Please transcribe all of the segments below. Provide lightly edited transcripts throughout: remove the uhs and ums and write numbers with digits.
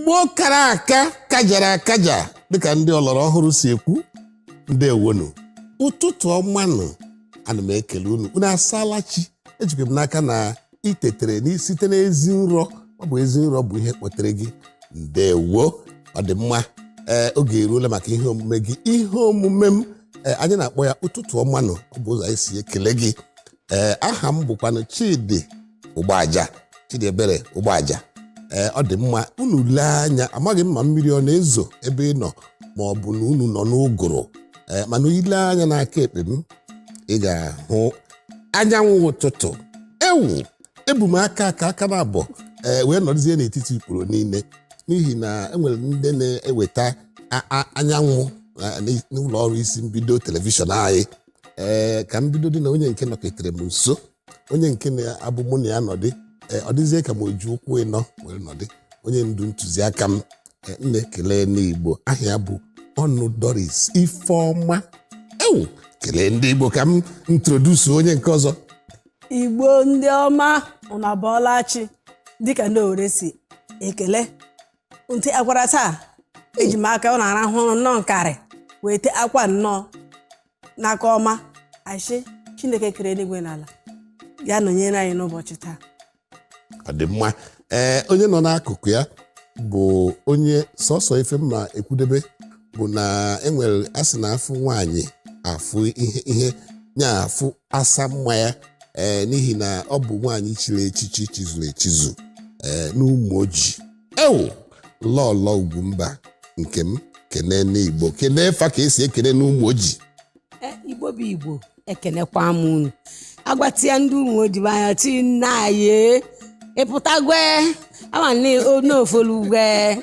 Igbo kara aka, kajara akaja, dịka ndị ọlọrọ ọhụrụ si ekwu. Ndewonu, ụtụtụ ọmanụ. Ana m ekele unu. Unu asaala chi? Ejikwa m n'aka na ị tetere site n'ezi nrọ. Ọ bụ ezi nrọ bụ ihe kpọtere gị. Ndewo, ọ dị mma. Ee, oge eruola maka ihe omume gị, ihe omume m. Ee, anyị na-akpọ ya Ụtụtụ Ọmanụ. Ọ bụ ụzọ anyị si ekele gị. Ee, aha m bụkwanụ Chidi Ụgbaja, Chidiebere Ụgbaja. Ee, ọ dị mma. Unu lee anya, amaghị m ma mmiri ọ na-ezo ebe ị nọ, ma ọ bụ na unu nọ n'ụgụrụ. Ee, mana ile anya n'aka ekpe m, ị ga-ahụ anyanwụ ụtụtụ. Ewu, ebu m aka aka aka na abụọ, ee, wee nọrọzie n'etiti ikporo niile, n'ihi na enwere ndị na-eweta anyanwụ n'ụlọ ọrụ isi mbido telivishọn anyị. Ee, ka m bido dị na onye nke nọketere m nso, onye nke na-abụ mụ na ya nọdị. Ee, ọ dịzie ka m oji ụkwụ ịnọ were nọdị, onye ndu ntụziaka m. Ee, nne, kelee n'Igbo. Aha ya bụ Ọnụ Doris Ifeọma. Ewu, kelee ndị Igbo ka m introduce onye nke ọzọ. Igbo ndị ọma, unu abọọla chi. Dịka ndị Owere si ekele ntị akwara taa, eji m aka ọ na-arahụ ụra nnọọ nkarị wee te akwa nnọọ n'aka ọma. Achị Chineke kere eluigwe n'ala ya nọnyere anyị n'ụbọchị taa. Ọ dị mma. Ee, onye nọ n'akụkụ ya bụ onye sọsọ ife mma ekwudebe bụ na enwere asị na afụ nwaanyị afụ ihe ihe nya afụ asa mma ya. Ee, n'ihi na ọ bụ nwaanyị chiri echichi, chizuru echizu, ee, n'ụmụ ojii. Ewu, Lọlọ Ugwumba nke m, kene n'Igbo, kene fa ka esi ekene n'ụmụ ojii. Igbo bụ Igbo, ekenekwa m unu. Agbatịa ndị ụmụ odibo anya ti nna anyị ịpụtagwe ama n'ofolugwe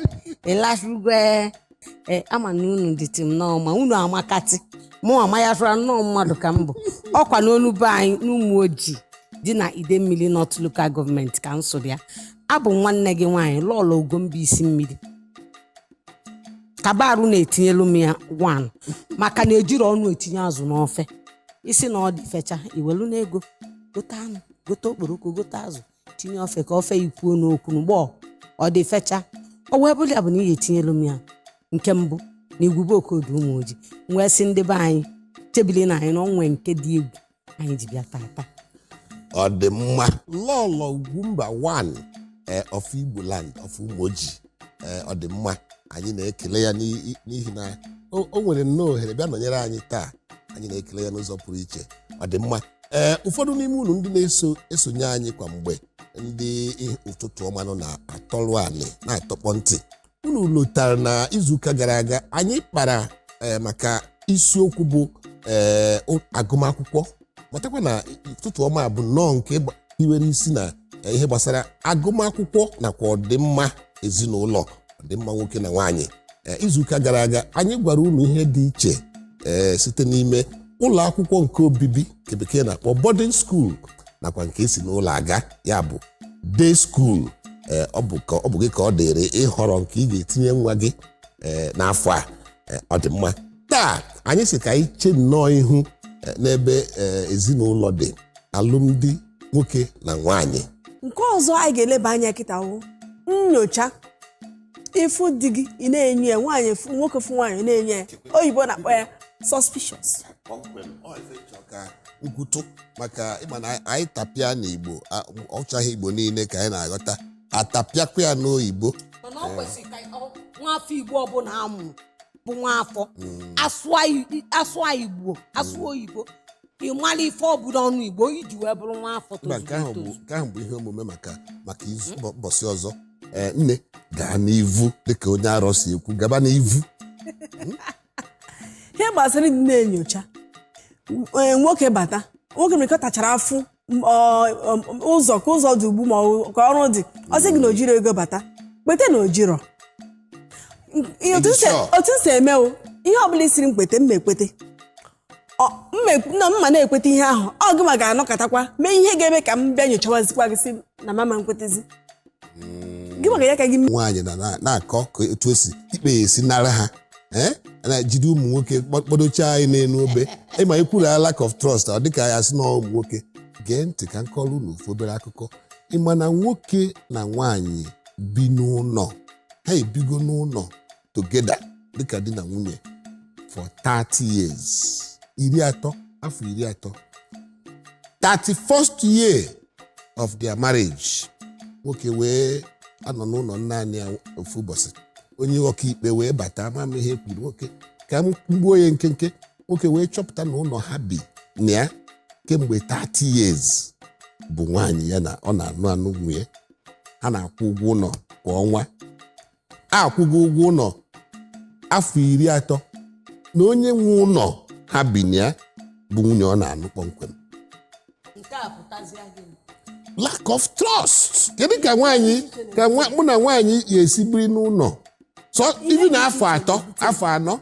ịlachugwe. Ee, ama na unu dịtị m n'ọma, unu amakatị mụ amayasụra nnọọ mmadụ ka m bụ ọkwa n'onu be anyị n'ụmụ ojii dị na Idemmili North Local Government ka m so bịa. Abụ m nwanne gị nwaanyị, Lọlọ Ugomba isi mmiri kabarụ na-etinyelu m ya 1, maka na ejiri ọnụ etinye azụ n'ofe. Isi na ọ dị fecha, iwelu n'ego gote anụ, gote okporoko, gote azụ, tinye ofe ka ofe ikwuo n'okwu n'ụgbọ ọ dị fecha. Ọ wee bụrụ ya bụ na ị ga-etinyelu m ya nke mbụ na igwube okodu ụmụ ojii. Wee sị ndị be anyị chebili na anyị na onwe nke dị egwu anyị ji bịa tata. Ọ dị mma. Lọlọ Ugwumba 1, ee, of Igbo land, of Ụmụoji. Ee, ọ dị mma. Anyị na-ekele ya n'ihi na o nwere nnọọ ohere bịa nọnyere anyị taa. Anyị na-ekele ya n'ụzọ pụrụ iche. Ọ dị mma. Ee, ụfọdụ n'ime unu ndị na-eso esonye anyị kwa mgbe, ndị Ụtụtụ Ọmanụ na-atọrụ anị na-atọkpọ ntị, unu lotara na izuụka gara aga anyị kpara, ee, maka isiokwu bụ, ee, agụmakwụkwọ. Matakwa na Ụtụtụ Ọma bụ nnọọ nke hiwere isi na ihe gbasara agụmakwụkwọ nakwa ọdịmma ezinụlọ, ọdịmma nwoke na nwaanyị. Ee, izuụka gara aga anyị gwara unu ihe dị iche, ee, site n'ime ụlọ akwụkwọ nke obibi, nke Bekee na-akpọ boarding school, nakwa nke esi n'ụlọ aga, ya bụ day school. Ee, ọ bụ ka ọ bụ gị ka ọ dịrị ịhọrọ nke ị ga-etinye nwa gị, ee, n'afọ a. Ee, ọ dị mma. Taa anyị sị ka anyị chee nnọọ ihu, ee, n'ebe, ee, ezinụlọ dị, alụmdi nwoke na nwaanyị. Nke ọzọ anyị ga-eleba anya kịta wụ nyocha. Ịfụ di gị, ị na-enyo ya nwaanyị, nwoke fụ nwaanyị na-enyo ya, oyibo na-akpọ ya suspicious. Kpọmkwem, ọ ife nchọ ka nkwutụ, maka ịma na anyị tapịa n'Igbo, ọchaghị Igbo niile ka anyị na-aghọta, atapịakwa ya n'oyibo. Mana ọ kwesịrị ka nwaafọ Igbo ọbụla amụ bụ nwaafọ asụa Igbo, asụọ oyibo, ịmara ife ọbụla ọnụ Igbo iji wee bụrụ nwaafọ Mba, nke tozuru ahụ bụ etozu. Nke ahụ bụ ihe omume maka izu ụbọchị ọzọ. Ee, nne, gaa n'ivu dịka onye arọ si ekwu, gaba n'ivu. Ihe gbasara ịdị na-enyocha, ee, nwoke bata, nwoke mere ka ọ tachara afụ ụzọ ka ụzọ dị ugbu, ma ọ bụ ka ọrụ dị, ọ sị gị na o jiri ego bata, kpete na o jirọ. Ihe otu Ịdị sure? Otu m si eme o, ihe ọbụla isiri m kpete, m ekwete. Na mma na-ekweta ihe ahụ, ọ gị ma ga-anọkọtakwa mee ihe ga-eme ka m bịa nyochawazikwa gị, sị na mama m kwetezi gị maka ya ka gị. Nwaanyị na-akọ ka etu o si ikpe ya esi nara ha, ee, na-ejide ụmụ nwoke kpọdochaa anyị n'elu obe. Ịma ikwuru lack of trust, ọ dịka ya sị na ụmụ nwoke. Gee ntị ka nkọrọ unu ofu obere akụkọ. Ịma na nwoke na nwaanyị bi n'ụlọ. Ha ebigo n'ụlọ together dịka di na nwunye for 30 years, 30, afọ 30. 31st year of their marriage, nwoke wee anọ n'ụlọ naanị ya ofu ụbọchị, onye ọkaikpe wee bata. Ama m ihe kwuru nwoke, ka m gbuo ya nkenke. Nwoke wee chọpụta na ụlọ ha bi na ya kemgbe 30 years bụ nwaanyị ya na ọ na-anụ anụ nwunye ha na-akwụ ụgwọ ụlọ kwa ọnwa, akwụgo ụgwọ ụlọ afọ 30, na onye nwe ụlọ ha bi na ya bụ nwunye ọ na-anụ kpọmkwem. Nke a pụtazịa gịnị? Lack of trust. Kedu ka nwaanyị ka mụ na nwaanyị ga-esi biri n'ụlọ so ibi na afọ 3, afọ 4,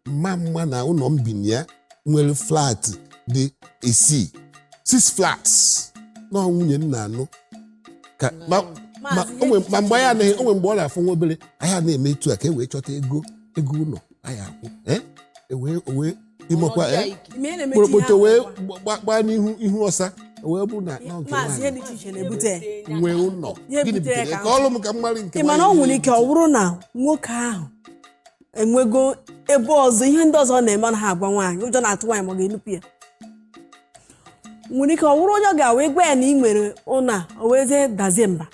mma mma na ụlọ m bi na ya nwere flat dị isii, six flats, na nwunye m na-anụ ka ma ma mgbe ya anaghị onwe, mgbe ọ na-afụ nwa obere, anyị na-eme etu a ka e wee chọta ego ụlọ anyị akwụ, e wee imekwa Ọnọdụ ya ike. Ime ihe na-emechi ihe kpụrụkpụta ahụ wee kwa. gbaa n'ihu ihu ọsa, wee bụ na nke Maazị, ihe nwaanyị dị iche iche na-ebute ya. nwee ụlọ. Ihe Gịnị butere butere ka ka ọlụ m ka m mara nke Ị ma na ọ nwaanyị nwere ike ọ bụrụ na nwoke ahụ enwego ebe ọzọ, ihe ndị ọzọ ọ na-eme ọ naghị agwa nwaanyị, ụjọ na-atụ nwaanyị ma ọ ga-enupụ ya. Nwere ike ọ bụrụ onye ọ ga-awa gwa ya na ị nwere ụlọ a, o wezie dazie mba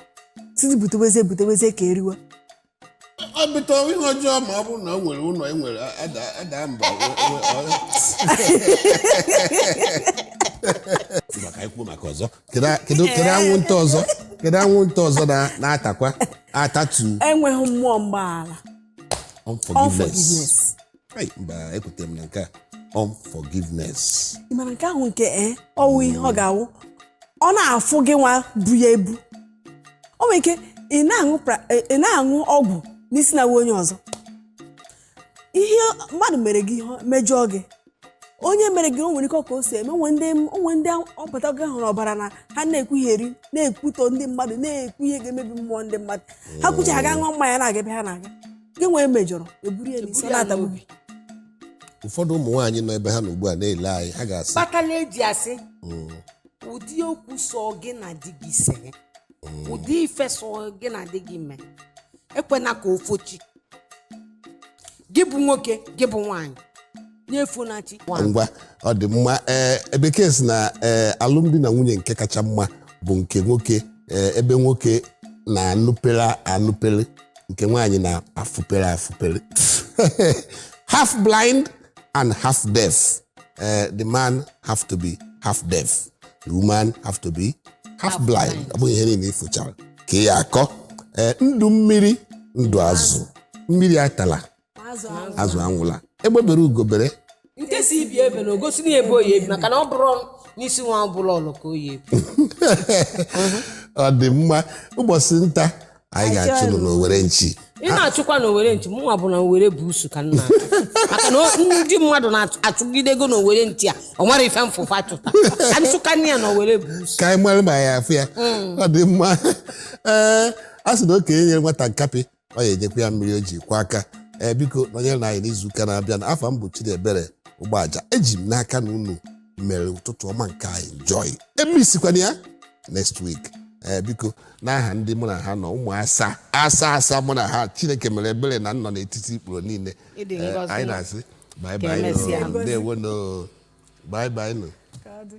siti, butewezie butewezie ka eriwe. Ọ bute ihe ọjọọ ma ọ bụrụ na o nwere ụlọ e nwere ada mba maka anyị kwuo maka ọzọ. Kedu anwụnta ọzọ? Kedu anwụnta ọzọ na-atakwa atatu? Enweghị mmụọ mgbaghara. Unforgiveness. Unforgiveness. Ai, mba, ekwutere m na nke a, unforgiveness. Ị mara nke ahụ nke ọwụ ihe ọ ga-awụ ọ na-afụ gị nwa bu ya ebu. O nwere ike ị na-aṅụ ọgwụ n'isi na onye ọzọ, ihe mmadụ mere gị, ihe mejọọ gị, onye mere gị, o nwere ike ọ ka o si eme. Onwe ndị ọpụta gị hụrụ ọbara na ha na-ekwugheri, na-ekwutọ ndị mmadụ, na-ekwu ihe ga-emebi mmụọ ndị mmadụ. Ha kwuche, ha ga ṅụọ mmanya na-aga ebe ha na-aga. Gị nwee mejọrọ, eburu ya n'isi, ọ Eburu ya na-atagbu n'obi. gị. Ụfọdụ ụmụ nwaanyị nọ ebe ha nọ ugbu a na-ele anyị, ha ga-asị Kpatala eji asị ụdị okwu sọ gị na di gị see, ụdị ife sọ gị na di gị mee, ekwena ka o fochi gị. Bụ nwoke, gị bụ nwaanyị na-efonachi. Ngwa, ọ dị mma. Ee, bekee si na alụmdi na nwunye nke kacha mma bụ nke nwoke, ebe nwoke na-anụpere anụpere, nke nwaanyị na-afụpere afụpere, half blind and half deaf. The man have to be half deaf, the woman have to be half blind. Ọ bụghị ihe niile ịfụchara ka ị ya akọ. Ee, ndụ mmiri, ndụ azụ, mmiri atala Azụ ahụ. Azụ anwụla, egbe bere ugo bere. Nke si ibi ebe na ogosi na ebe oyi ebi, maka na ọ bụrụ n'isi nwa ọbụla ọlụ ka oyi ebi. Ọ dị mma. Ụbọchị nta anyị ga-achụ nụ n'Owere nchi. Ị na-achụkwa na owere nchi, mụnwa bụ na owere bụ usu ka m na-achụ, maka na ndị mmadụ na-achụgide ego na owere nchi a, ọ nwere ife mfụfa chụta ka nchụkanị ya na owere bụ usu. Ka anyị mara ma ya afụ ya. Ọ dị mma. Ee, a sị na okenye nyere nwata nkapị, ọ ya enyekwa ya mmiri o ji kwa aka. Ee, biko nọnyere na anyị n'izuụka na-abịa. Na afọ m bụ Chidiebere Ụgbọaja. Eji m n'aka na unu mere ụtụtụ ọma nke anyị enjoy. Emisikwana ya next week. Ee, biko, n'aha ndị mụ na ha nọ, ụmụ asa asa asa mụ na ha, Chineke mere ebere na nnọ n'etiti ikpuru niile. Ịdị Ee, ngọzi anyị nọ. na-asị bye Ka bye. emesịa. Nọ ndewo nọ, bye bye nọ. Ka ọ dị.